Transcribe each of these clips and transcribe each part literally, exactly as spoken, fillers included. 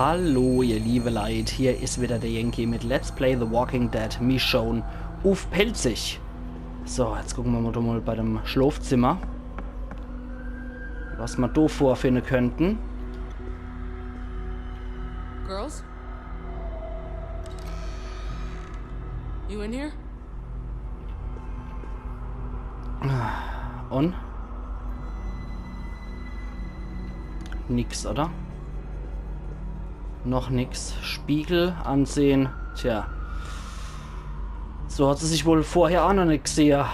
Hallo, ihr liebe Leit, hier is wieder der Yankee mit Let's Play The Walking Dead Michonne uff Pälzisch. So, jetzt gucke mer mol, mol bei dem Schlofzimmer, was mer do vorfinde könnten. Girls? You in here? Und? Nix, oder? Noch nix. Spiegel ansehen. Tja. So hat se sich wohl vorher aa noch net gesehe.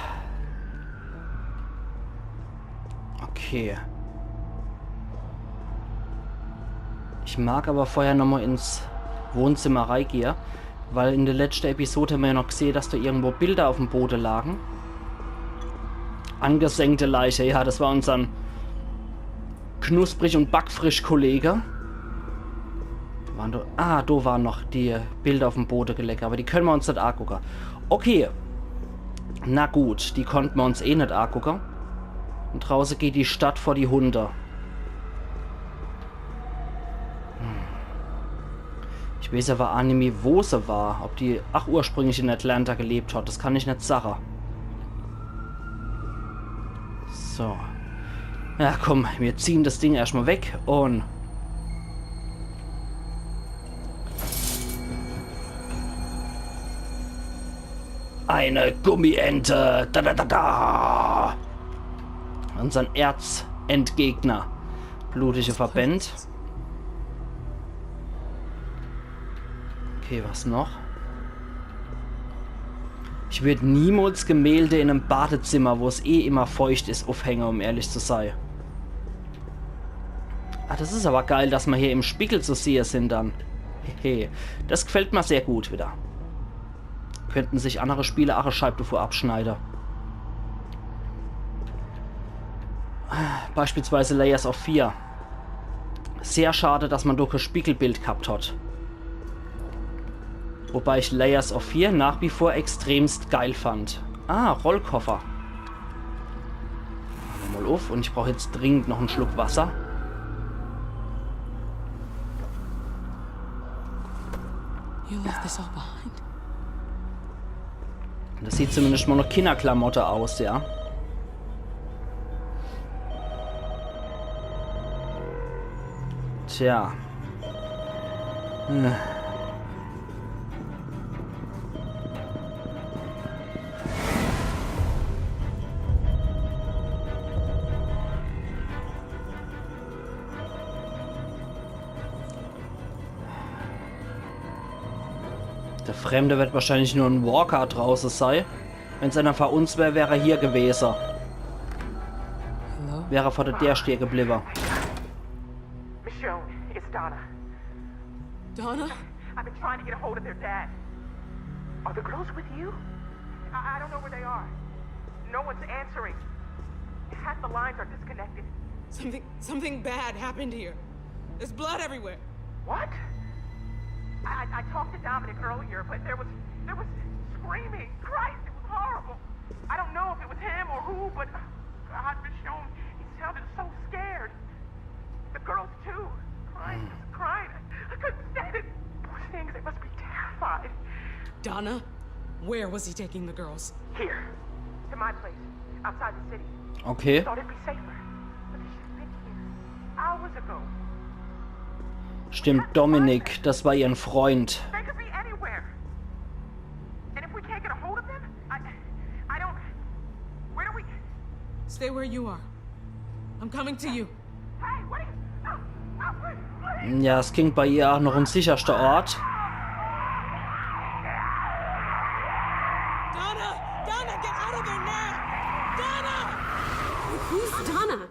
Okay. Ich mag aber vorher nochmal ins Wohnzimmer reigehe, weil in der letzte Episode haben wir ja noch gesehen, dass da irgendwo Bilder auf dem Boden lagen. Angesenkte Leiche, ja, das war unseren Knusprig- und Backfrisch-Kollege. Waren do, ah, do waren noch die Bilder auf dem Boden gelegt, aber die können wir uns nicht angucken. Okay. Na gut, die konnten wir uns eh nicht angucken. Und draußen geht die Stadt vor die Hunde. Hm. Ich weiß aber auch nicht mehr, wo sie war. Ob die, ach, ursprünglich in Atlanta gelebt hat. Das kann ich nicht sagen. So. Ja, komm, wir ziehen das Ding erstmal weg und eine Gummiente. Da, da, da, da. Unseren Erzendgegner. Blutige Verbänd. Okay, was noch? Ich würd niemals Gemälde in einem Badezimmer, wo es eh immer feucht ist, aufhängen, um ehrlich zu sein. Ah, das ist aber geil, dass wir hier im Spiegel zu sehen sind dann. Hehe, das gefällt mir sehr gut wieder. Könnten sich andere Spiele auch eine Scheibe davor abschneiden. Beispielsweise Layers of Fear. Sehr schade, dass man da kein Spiegelbild gehabt hat. Wobei ich Layers of Fear nach wie vor extremst geil fand. Ah, Rollkoffer. Machen wir mal auf und ich brauche jetzt dringend noch einen Schluck Wasser. You left this all behind? Das sieht zumindest mal nach Kinderklamotte aus, ja. Tja. Hm. Der Fremde wird wahrscheinlich nur ein Walker draußen sein. Wenn's einer von uns wär, wär er hier gewesen. Hello? Wär er vor der Tür stehen geblieben. Michonne, it's Donna. Donna? I've been trying to get a hold of their dad. Are the girls with you? I, I don't know where they are. No one's answering. Half the lines are disconnected. Something, something bad happened here. There's blood everywhere. What? I, I, I talked to Dominic earlier, but there was, there was screaming, cries. It was horrible. I don't know if it was him or who, but, oh, God, Michonne, he sounded so scared. The girls, too. Crying, just crying. I, I couldn't stand it. Poor things, they must be terrified. Donna, where was he taking the girls? Here. To my place, outside the city. Okay. Thought it'd be safer. But they should have been here hours ago. Stimmt, Dominic, das war ihr Freund. They could be anywhere. And if we can't get a hold of them, I, I don't, where do we? Stay where you are. I'm coming to you. Hey, what are you? No, no, please, please. Ja, es ging bei ihr auch noch um sicherster Ort. Donna! Donna, get out of there now! Donna! Who's Donna?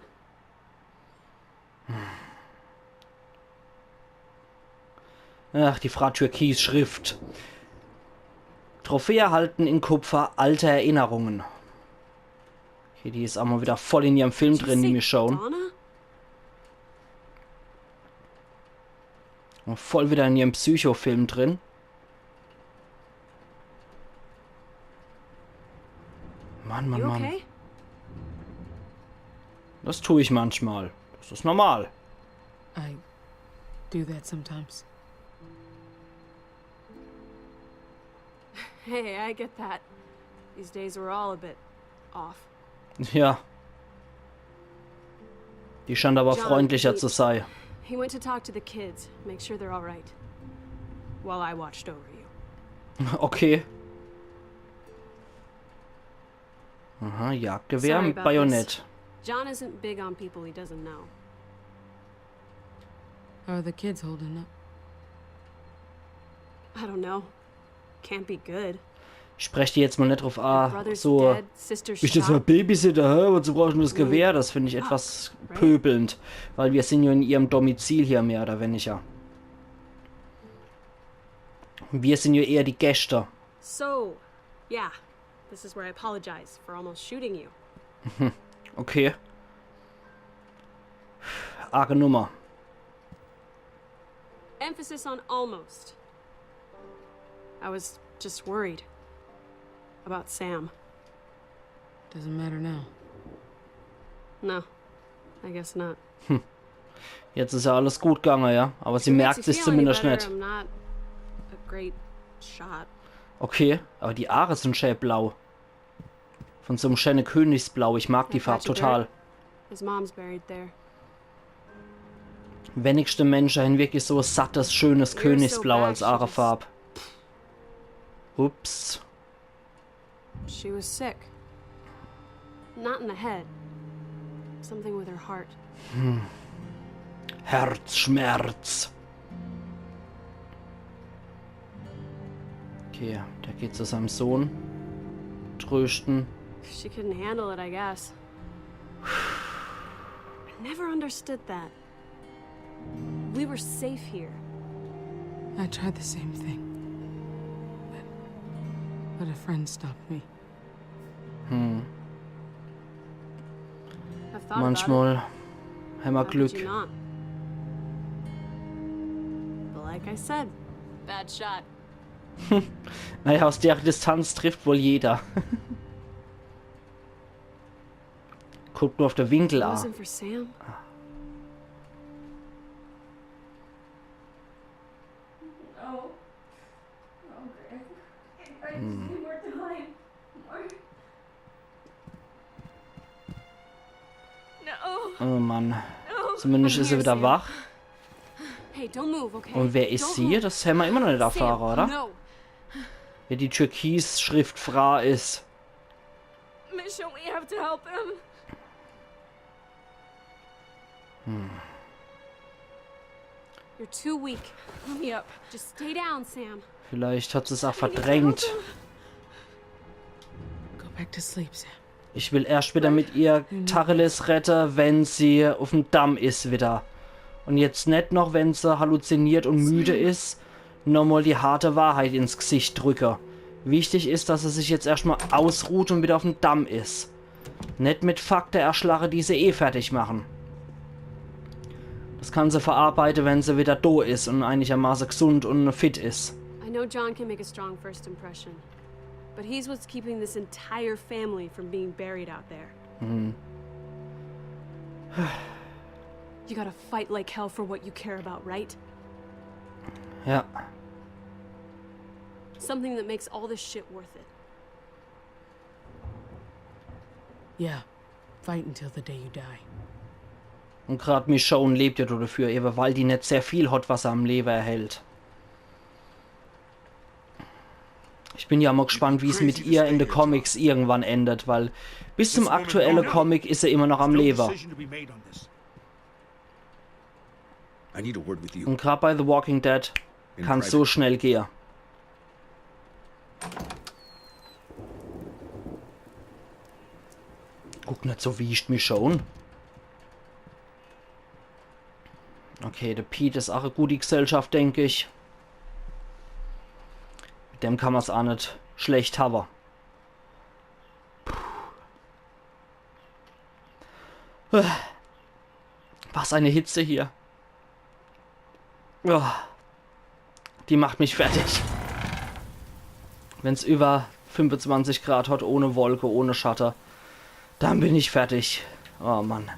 Ach, die Frau Türkis-Schrift. Trophäe erhalten in Kupfer, alte Erinnerungen. Okay, die is auch mal wieder voll in ihrem Film drin, die Michonne. Donna? Und voll wieder in ihrem Psychofilm drin. Mann, Mann, Mann. You okay? Das tu ich manchmal. Das is normal. I do that sometimes. Hey, I get that. These days we're all a bit off. Ja. Die scheint aber John, freundlicher he- zu sein. He went to talk to the kids, make sure they're all right, while I watched over you. Okay. Aha, Jagdgewehr Sorry mit about Bajonett. John isn't big on people he doesn't know. How are the kids holding up? I don't know. Can't be good. Sprech die jetzt mal net drauf a. Brother's So, dead, sister's ich jetzt mal shot. Babysitter, hä? Wozu brauchst du das Gewehr? Das finde ich etwas pöbelnd, weil wir sind ja in ihrem Domizil hier mehr oder weniger. Wir sind ja eher die Gäste. So, yeah. This is where I apologize for almost shooting you. Okay. Arge Nummer. Emphasis on almost. I was just worried about Sam. Doesn't matter now. No, I guess not. Jetzt is ja alles gut gegangen, ja. Aber sie It merkt makes you sich feel any zumindest better, net. I'm not a great shot. Okay, aber die Aare sind schön blau. Von so einem schönen Königsblau. Ich mag die That Farbe patch of total. His mom's buried there. Wenigste Menschen haben wirklich so ein sattes, schönes Years so Königsblau back, als she just- Aarefarb. Ups. She was sick. Not in the head. Something with her heart. Herzschmerz. Okay, der geht zu seinem Sohn. Trösten. She couldn't handle it, I guess. I never understood that. We were safe here. I tried the same thing. But, but a friend stopped me. Hm. I've thought Manchmal haben wir about it. How could Glück. You not? But like I said, bad shot. Naja, aus der Distanz trifft wohl jeder. Guckt nur auf den Winkel It a. wasn't for Sam. Oh. Oh, Greg. I just need more time. More. No. Oh Mann. No. Zumindest is er wieder wach. Hey, don't move, okay? Und wer is Don't sie? Move. Das haben wir immer noch nicht Sam, erfahren, oder? No. Ja, die Türkis-Schrift Fra is. Misha, we have to help him. You're too weak. Pull me up. Just stay down, Sam. Vielleicht hat sie es auch verdrängt. Go back to sleep, Sam. Ich will erst wieder mit ihr Tacheles redde, wenn sie auf dem Damm is wieder. Und jetzt net noch, wenn sie halluziniert und müde is, nochmal die harte Wahrheit ins Gesicht drücke. Wichtig is, dass sie sich jetzt erstmal ausruht und wieder auf dem Damm is. Net mit Fakte erschlache, die sie eh fertig machen. Das kann sie verarbeite, wenn sie wieder do is und einigermaße gesund und fit is. I know John can make a strong first impression, but he's what's keeping this entire family from being buried out there. You gotta fight like hell for what you care about, right? Ja. Something that makes all this shit worth it. Yeah. Fight until the day you die. Und grad Michonne lebt ja dafür, eben weil die net sehr viel hat, was er am Leben erhält. Ich bin ja mal gespannt, wie es mit ihr in de Comics irgendwann endet, weil bis zum aktuelle Comic is er immer noch am Leben. I need a word with you. Und grad bei The Walking Dead In kann's private. So schnell gehe. Guck net so wiescht, Michonne. Okay, der Pete is auch e gute Gesellschaft, denk ich. Mit dem kann man's auch net schlecht haben. Puh. Was eine Hitze hier. Oh. Die macht mich fertig. Wenn's über fünfundzwanzig Grad hat, ohne Wolke, ohne Schatte, dann bin ich fertig. Oh Mann.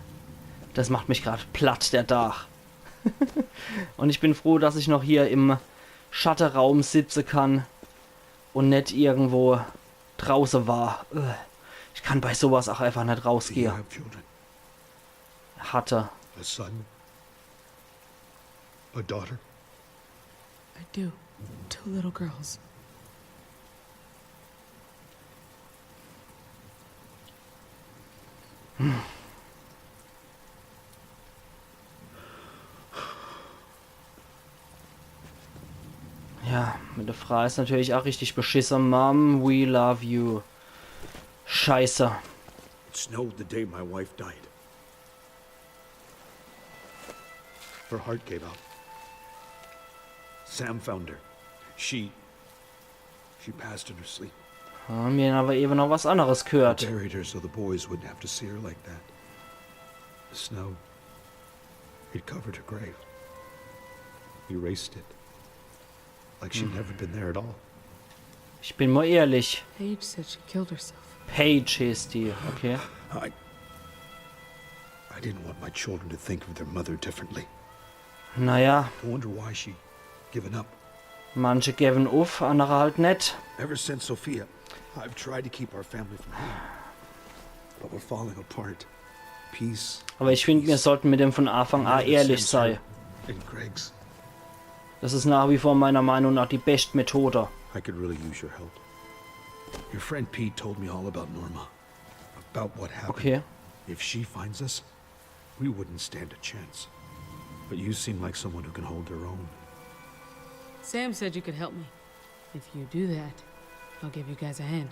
Das macht mich grad platt, der Dach. Und ich bin froh, dass ich noch hier im Schatteraum sitze kann und net irgendwo drauße war. Äh, ich kann bei sowas auch einfach net rausgehe. Hatte. A son? A daughter? I do. Two little girls. Ja, mit der Frau is natürlich auch richtig beschisse. Mom, we love you. Scheiße. It snowed the day my wife died. Her heart gave out. Sam found her. She. She passed in her sleep. Haben wir aber eben noch was anderes gehört. Buried her so the boys wouldn't have to see her like that. The snow, it covered her grave. Erased it. Like she'd never been there at all. Ich bin mal ehrlich. Paige said she killed herself. Paige heißt die, okay. I, I didn't want my children to think of their mother differently. Naja. I wonder why she given up. Manche geben uff, andere halt net. Ever since Sophia, I've tried to keep our family from harm. But we're falling apart. Peace. Aber ich find, wir sollten mit dem von Anfang an ehrlich sei. In Greg's. Das is nach wie vor meiner Meinung nach die bescht Methode. I could really use your help. Your friend Pete told me all about Norma. About what happened. Okay. If she finds us, we wouldn't stand a chance. But you seem like someone who can hold their own. Sam said you could help me. If you do that, I'll give you guys a hand.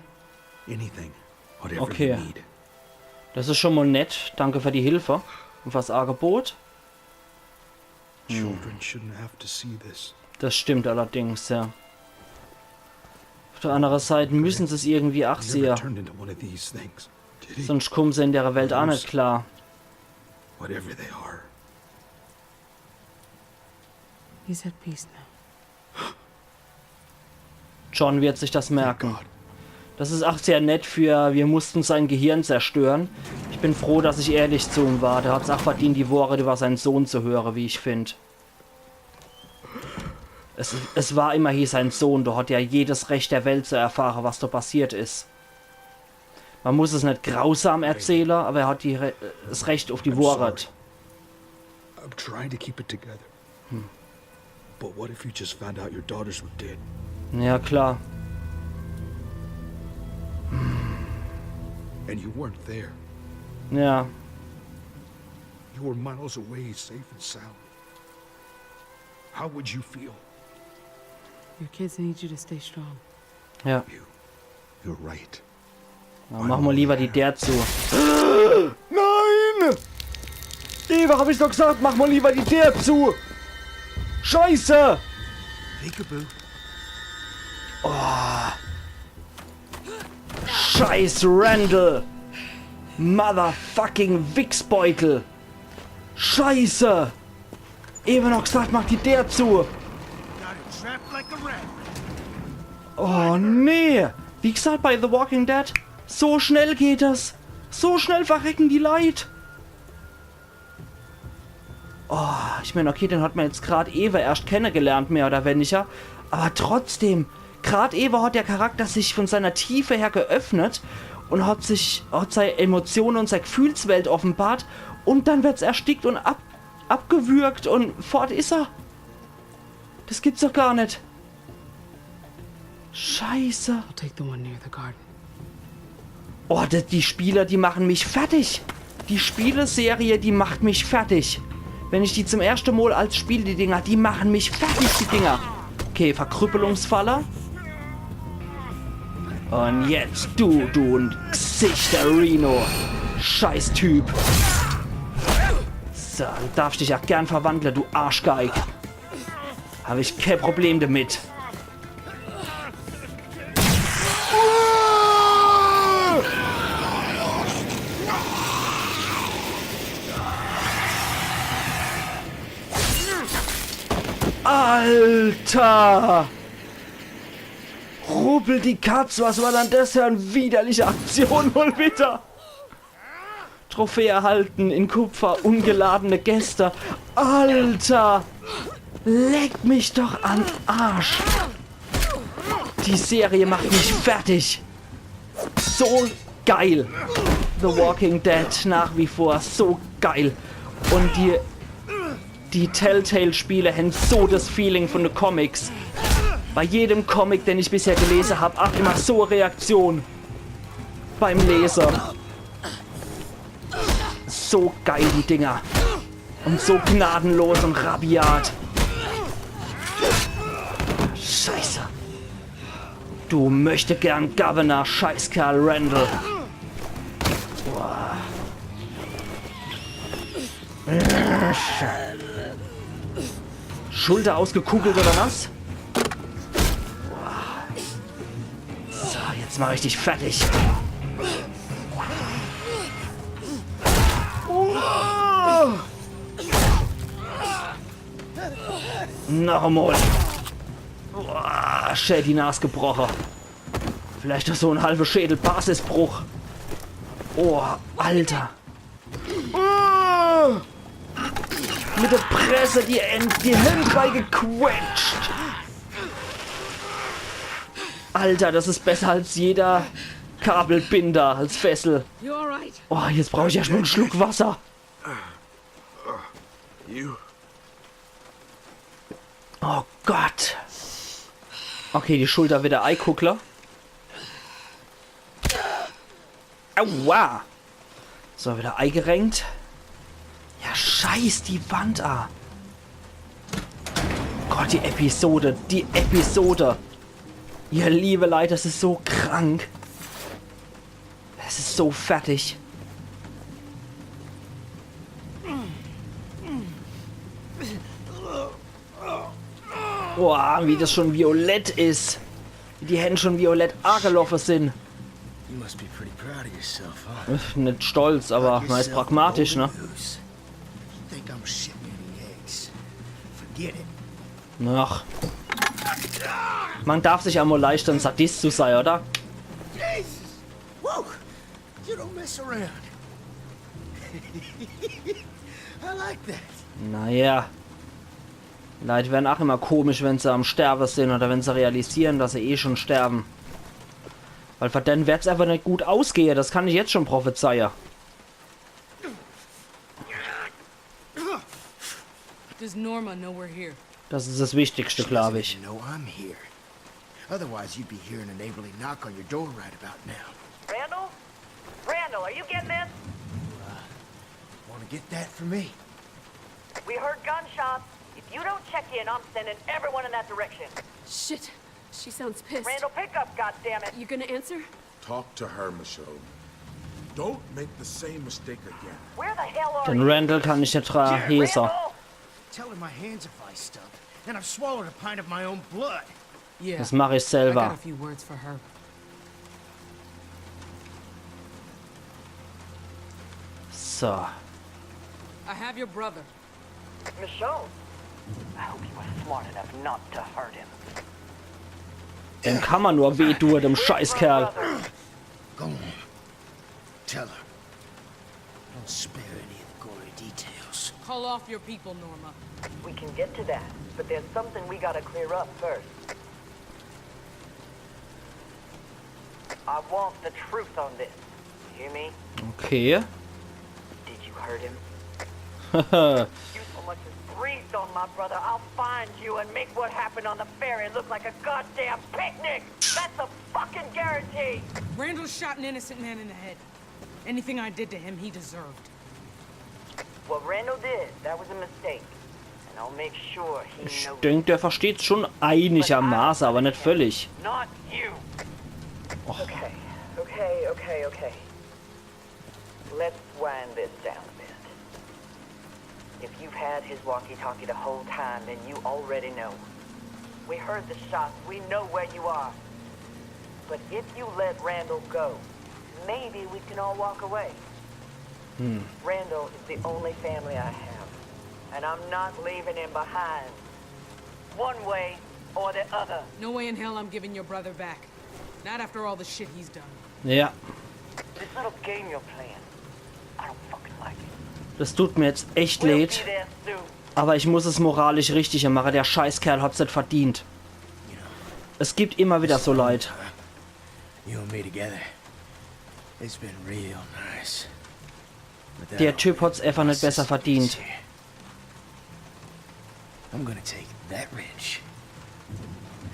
Anything. Whatever you need. Okay. Das is schon mal nett. Danke für die Hilfe und fürs Angebot. Hm. Children shouldn't have to see this. Das stimmt allerdings, ja. Auf der anderen Seite müssen sie's irgendwie auch sehen. He never turned into one of these things, did he? Sonst kommen sie in der Welt auch net klar. Whatever they are. He's at peace now. John wird sich das merken. Thank God. Das is auch sehr nett für, wir mussten sein Gehirn zerstören. Ich bin froh, dass ich ehrlich zu ihm war. Der hat's auch verdient, die Wahrheit über seinen Sohn zu hören, wie ich find. Es, es war immerhin sein Sohn, der hat ja jedes Recht der Welt zu erfahren, was da passiert is. Man muss es net grausam erzählen, aber er hat die Re-, das Recht auf die Wahrheit. I'm sorry. I'm trying to keep it together. Hm. But what if you just found out your daughters were dead? Ja, klar. And you weren't there. Ja. You were miles away, safe and sound. How would you feel? Your kids need you to stay strong. Ja. You, you're right. Na, mach mal lieber die Deur zu. Nein! Eva, hab ich doch gesagt, mach mal lieber die Deur zu! Scheiße! Peekaboo. Oh. Scheiß Randall! Motherfucking Wichsbeutel! Scheiße! Eva noch gesagt, mach die Deur zu! Got it trapped like a rat. Oh nee! Wie gesagt bei The Walking Dead, so schnell geht das! So schnell verrecken die Leit! Oh, ich mein, okay, den hat man jetzt grad Eva erscht kennengelernt, mehr oder weniger. Aber trotzdem, grad Eva hat der Charakter sich von seiner Tiefe her geöffnet und hat sich, hat sei Emotionen und sei Gefühlswelt offenbart und dann wird's erstickt und ab-, abgewürgt und fort is er. Das gibt's doch gar net. Scheiße. I'll take the one near the garden. Oh, die, die Spiele, die machen mich fertig. Die Spieleserie, die macht mich fertig. Wenn ich die zum erschte Mal als Spiel, die Dinger, die machen mich fertig, die Dinger. Okay, Verkrüppelungsfalle. Und jetzt du, du Gesichter Reno. Scheiß Typ. So, du darfst dich ja gern verwandle, du Arschgeig. Hab ich kein Problem damit. Alter! Rubbel die Katz, was war dann das für e widerliche Aktion mal wieder? Trophäe erhalten in Kupfer, ungeladene Gäste. Alter! Leck mich doch am Arsch! Die Serie macht mich fertig! So geil! The Walking Dead nach wie vor so geil! Und die, die Telltale-Spiele hän so das Feeling von de Comics. Bei jedem Comic, den ich bisher gelese hab, ach immer so e Reaktion beim Lese. So geil, die Dinger. Und so gnadenlos und rabiat. Scheiße. Du Möchtegern-Governor, Scheißkerl Randall. Boah. Schulter ausgekugelt oder was? So, jetzt mach ich dich fertig. Noch emol. Boah, schön die Nas gebroche. Vielleicht noch so en halwe Schädel Basisbruch. Oh, Alter. Oh! Mit der Presse die, End, die Hand reingequetscht. Alter, das is besser als jeder Kabelbinder, als Fessel. You all right? Oh, jetzt brauch ich erscht mol en Schluck Wasser. You? Oh Gott. Okay, die Schulter wieder eikuckle. Aua. So, wieder eigerenkt. Ja, scheiß die Wand a. Gott, die Episode. Die Episode. Ihr liebe Leit, das is so krank. Das is so fertig. Boah, wie das schon violett is. Wie die Hände schon violett ageloffe sin. You must be pretty proud of yourself, huh? Pff, net stolz, aber man is pragmatisch, ne? News. You think I'm shitting any eggs? Forget it. Ach. Man darf sich ja mol leischte, en Sadist zu sei, oder? Jesus! Whoa! You don't mess around. I like that. Naja. Leit werre ach immer komisch, wenn se am Sterbe sin oder wenn se realisiere, dass se eh schon sterbe. Weil für den werd's einfach net gut ausgehe, das kann ich jetzt schon prophezeie. Does Norma know we're here? Das is das Wichtigste, glaub ich. You know I'm here. Otherwise, you'd be hearing a neighborly knock on your door right about now. Randall? Randall, are you getting this? Want to get that for me? We heard gunshots. If you don't check in, I'm sending everyone in that direction. Shit. She sounds pissed. Randall, pick up, goddammit. You gonna answer? Talk to her, Michonne. Don't make the same mistake again. Where the hell are Den you? Randall kann ich net tra-, heeße. Randall? Tell her my hands have iced up, and I've swallowed a pint of my own blood. Yeah. Das mach ich I got selber. A few words for her. So. I have your brother. Michonne? I hope you were smart enough not to hurt him. Dem kann man nur weh tue, dem Scheißkerl. Brother. Go on. Tell her. Don't spare any of the gory details. Call off your people, Norma. We can get to that, but there's something we gotta clear up first. I want the truth on this. You hear me? Okay. Did you hurt him? You so much as breathed on my brother, I'll find you and make what happened on the ferry look like a goddamn picnic! That's a fucking guarantee! Randall shot an innocent man in the head. Anything I did to him, he deserved. What Randall did, that was a mistake. And I'll make sure he Ich knows. denk, der versteht's schon einigermaße, aber net völlig. Not you. Okay, okay, okay, okay. Let's wind this down a bit. If you've had his walkie-talkie the whole time, then you already know. We heard the shots. We know where you are. But if you let Randall go, maybe we can all walk away. Randall is the only family I have, and I'm not leaving him behind. One way or the other. No way in hell I'm giving your brother back. Not after all the shit he's done. Ja. This little game you're playing, Das tut mir jetzt echt leid, aber ich muss es moralisch richtig mache. Der Scheißkerl hat's net verdient. Es gibt immer wieder so Leit. You and me together. It's been real nice. But that Der don't Typ mean hat's einfach net besser my verdient. sister's here. I'm gonna take that wrench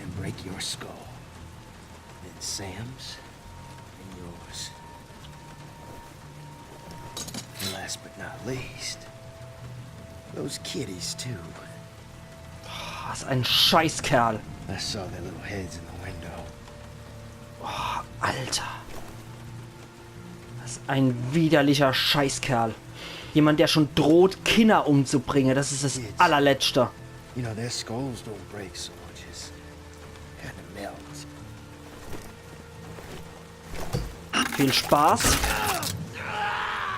and break your skull. Then Sam's and yours. And last but not least, those kitties too. Was ein Scheißkerl. I saw their little heads in the window. Oh, Alter. Das ist ein widerlicher Scheißkerl. Jemand, der schon droht, Kinder umzubringen. Das ist das allerletzte. You know, their skulls don't break so much. It's kind of melt. Viel Spaß.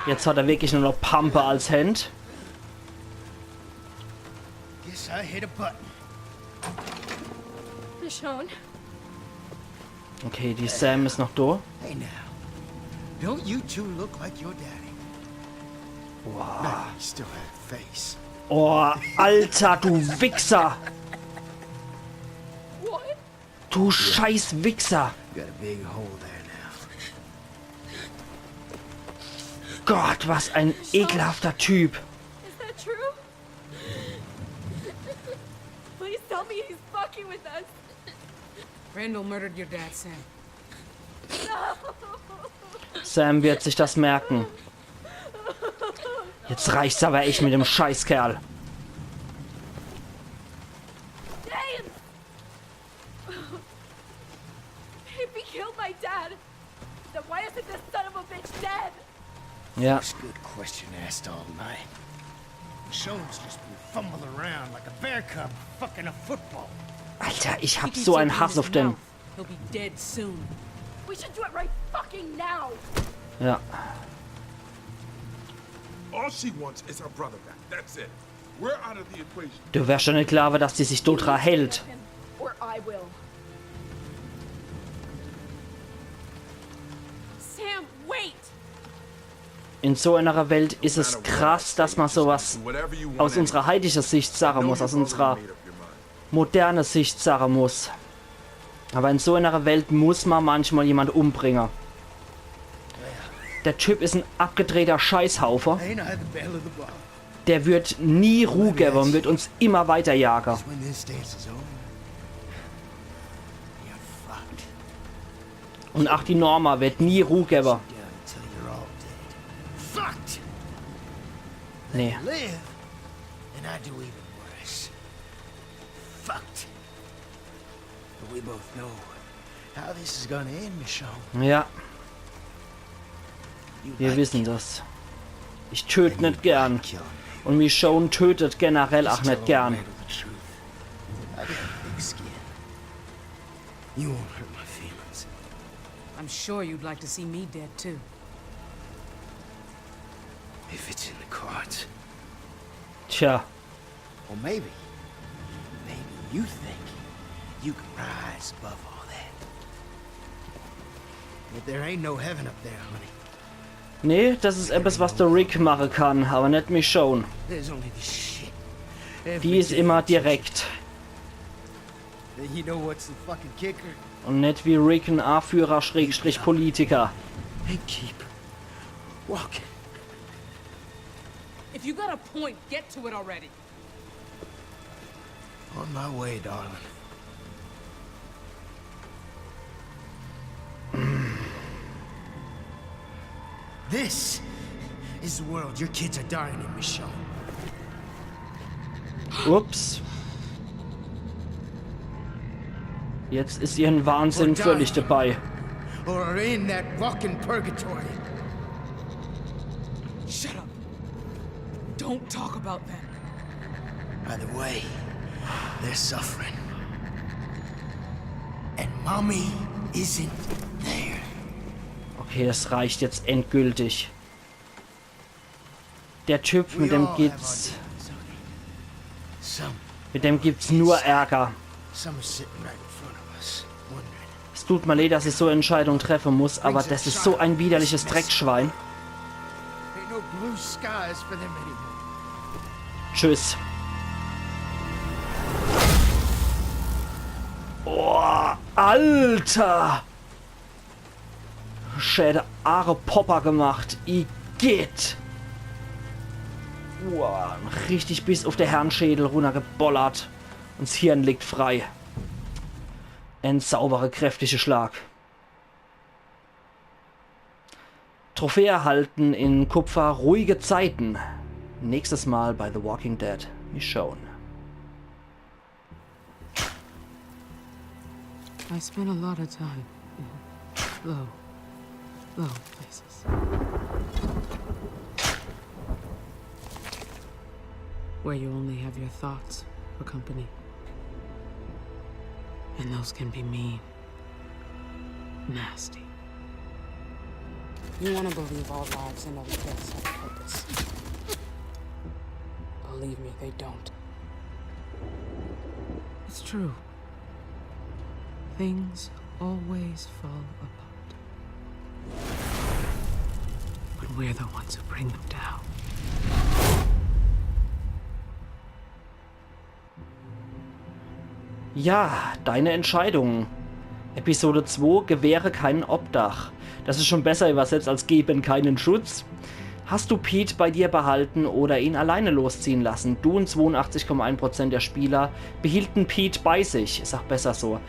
Jetzt hat er wirklich nur noch Pampe als Hand. Guess I hit a button. Michonne, Okay, die Sam ist noch da. Hey now. Don't you two look like your daddy? Wow. He still had a face. Oh, Alter, du Wichser. what? Du scheiß Wichser. You got a big hole there now. Gott, was ein ekelhafter Typ. Is that true? Please tell me he's fucking with us. Randall murdered your dad, Sam. Sam wird sich das merken. Jetzt reicht's aber echt mit dem Scheißkerl. James! If he killed my dad, then why isn't this son of a bitch dead? Ja. Good question asked all night. Michonne's just been fumbling around like a bear cub fucking a football. Alter, ich hab He keeps so einen opening Hass his auf den. Mouth, he'll be dead soon. We should do it right fucking now. Ja. All she wants is her brother back. That's it. We're out of the equation. Du wärst schon net klar, dass die sich dort hält. Or I will. Sam, wait! In so einer Welt ist es krass, dass man sowas aus unserer heutigen Sicht sagen muss, aus unserer modernen Sicht sagen muss. Aber in so einer Welt muss man manchmal jemand umbringen. Der Typ ist ein abgedrehter Scheißhaufe. Ain't I the belle of the ball? Der wird nie Ruhe geben und wird uns immer weiter jagen. When this dance is over, you're fucked. Und auch die Norma wird nie Ruhe geben. Yeah, until you're all dead. Fucked. Nee. Live, and I do even worse. Fucked. But we both know how this is gonna end, Michonne. Ja, You wir like wissen killing. das. Ich töte net gern. Kill me. Und Michonne tötet generell auch net gern. Randall the truth. I got a thick skin. You won't hurt my feelings. I'm sure you'd like to see me dead too. If it's in the cards. Tja, Or maybe, maybe you think you can rise above all that. But there ain't no heaven up there, honey. Nee, das is etwas, was der Rick mache kann, aber net Michonne. There's only the shit. Die is immer direkt. Then you know what's the fucking kicker? Und net wie Rick, en Aführer, Schrägstrich Politiker. And keep walking. If you got a point, get to it already. On my way, darling. This is the world your kids are dying in, Michonne. Ups. Jetzt is ihrn Wahnsinn völlig dabei. Or are in that fucking purgatory. Shut up. Don't talk about that. Either way, they're suffering. And mommy isn't there. Okay, es reicht jetzt endgültig. Der Typ, mit dem gibt's, Some, mit dem gibt's nur Ärger. some are sitting right in front of us, wondering. Es tut mir leid, dass ich so e Entscheidung treffen muss, aber das is so e widerliches Dreckschwein. Ain't no blue skies for them anymore. Tschüss. Oh, Alter! Schäde Aare Popper gemacht. Igitt! Wow, richtig bis uff de Hirnschädel runnergebollert. Un 's Hirn liegt frei. En saubere, kräftige Schlag. Trophäe erhalten in Kupfer, ruhige Zeiten. Nächstes Mal bei The Walking Dead. Michonne. I spent a lot of time in low, low places. Where you only have your thoughts for company. And those can be mean. Nasty. You want to believe all lives and all deaths have a purpose. Believe me, they don't. It's true. Things always fall apart. When we're the ones who bring them down. Ja, deine Entscheidung. Episode zwei, gewähre keinen Obdach. Das ist schon besser übersetzt als geben keinen Schutz. Hast du Pete bei dir behalten oder ihn alleine losziehen lassen? Du und zweiundachtzig Komma eins Prozent der Spieler behielten Pete bei sich. Ist auch besser so.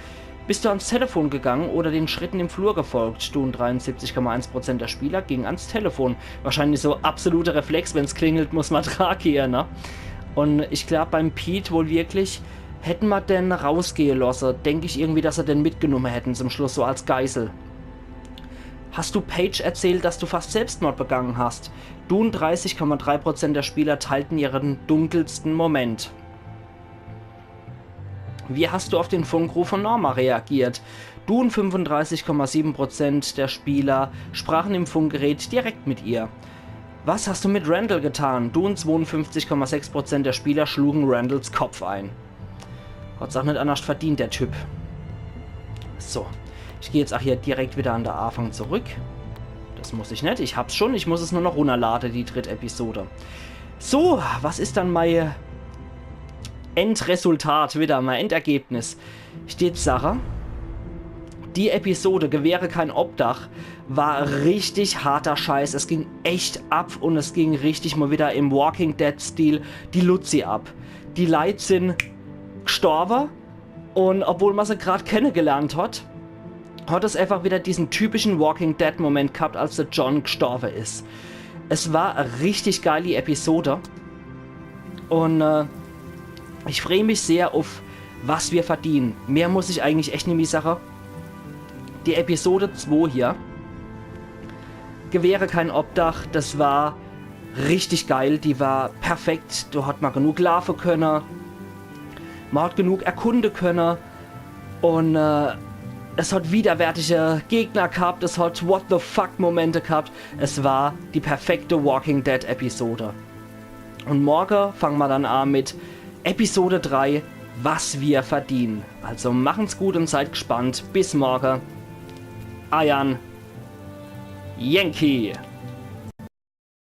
Bist du ans Telefon gegangen oder den Schritten im Flur gefolgt? Du und dreiundsiebzig Komma eins Prozent der Spieler gingen ans Telefon. Wahrscheinlich so absoluter Reflex, wenn's klingelt, muss man dran gehen, ne? Und ich glaub, beim Pete wohl wirklich, hätten ma den rausgehe losse, denk ich irgendwie, dass se den mitgenumme hätten zum Schluss, so als Geisel. Hast du Paige erzählt, dass du fast Selbstmord begangen hast? Du und dreißig Komma drei Prozent der Spieler teilten ihren dunkelsten Moment. Wie hast du auf den Funkruf von Norma reagiert? Du und fünfunddreißig Komma sieben Prozent der Spieler sprachen im Funkgerät direkt mit ihr. Was hast du mit Randall getan? Du und zweiundfünfzig Komma sechs Prozent der Spieler schlugen Randalls Kopf ein. Gott sei Dank net annerscht verdient, der Typ. So, ich geh jetzt auch hier direkt wieder an de Afang zurück. Das muss ich net, ich hab's schon, ich muss es nur noch runnerlade, die dritt Episode. So, was is dann mei Endresultat wieder, mei Endergebnis? Steht Sache. Die Episode Gewähre kein Obdach war richtig harter Scheiß. Es ging echt ab und es ging richtig mal wieder im Walking Dead Stil die Luzi ab. Die Leit sin gstorwe und obwohl ma se grad kennegelernt hat, hat es einfach wieder diesen typischen Walking Dead Moment gehabt, als der John gstorwe is. Es war e richtig geili Episode und äh, ich free mich sehr auf was wir verdienen. Mehr muss ich eigentlich echt nimmi sache. Die Episode zwei hier, Gewähre kein Obdach, das war richtig geil, die war perfekt, do hat ma genug laafe könne, ma hat genug erkunde könne und äh, es hat widerwärtige Gegner gehabt, es hat What the fuck Momente gehabt. Es war die perfekte Walking Dead Episode. Und morge fangen ma dann an mit Episode drei, was wir verdienen. Also machen's gut und seid gespannt. Bis morge. Eiern Yankee.